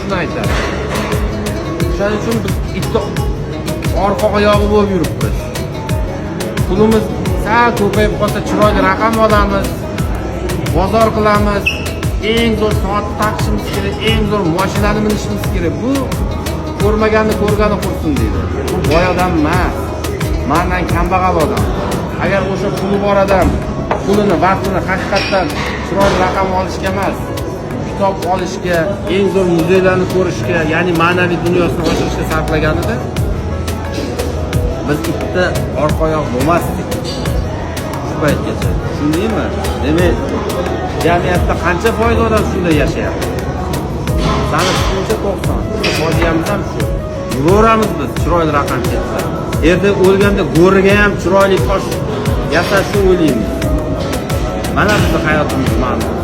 Shuni aytadi. O'shaning uchun biz itni orqa oyog'i bo'lib yuribmiz. Pulimiz sal ko'payib qolsa, chiroyli raqam olamiz, bozor qilamiz, eng zo'r soatni taqishimiz kerak, eng zo'r mashinani minishimiz kerak. Bu ko'rmaganni ko'rgani qursin deydi. Bu boy odam emas, mandan kambag'al odam. Agar o'sha puli bor odam pulini, vaqtini haqiqatdan chiroyli raqam olishga emas, kitob olishga, eng zo'r muzeylarni ko'rishga, ya'ni ma'naviy dunyosini oshirishga sarflaganida, biz itni orqa oyoq bo'lmasdik shu paytgacha. Tushundingmi? Demak, jamiyatda qancha foiz odam shunday yashayapti? Sani fikringcha 90. Bizni fojiamiz ham shu. Yuraveramiz biz chiroyli raqam ketsa. Erta o'lganda go'riga ham chiroyli tosh yasashni o'ylaymiz. Mana bizni hayotimiz ma'nosi.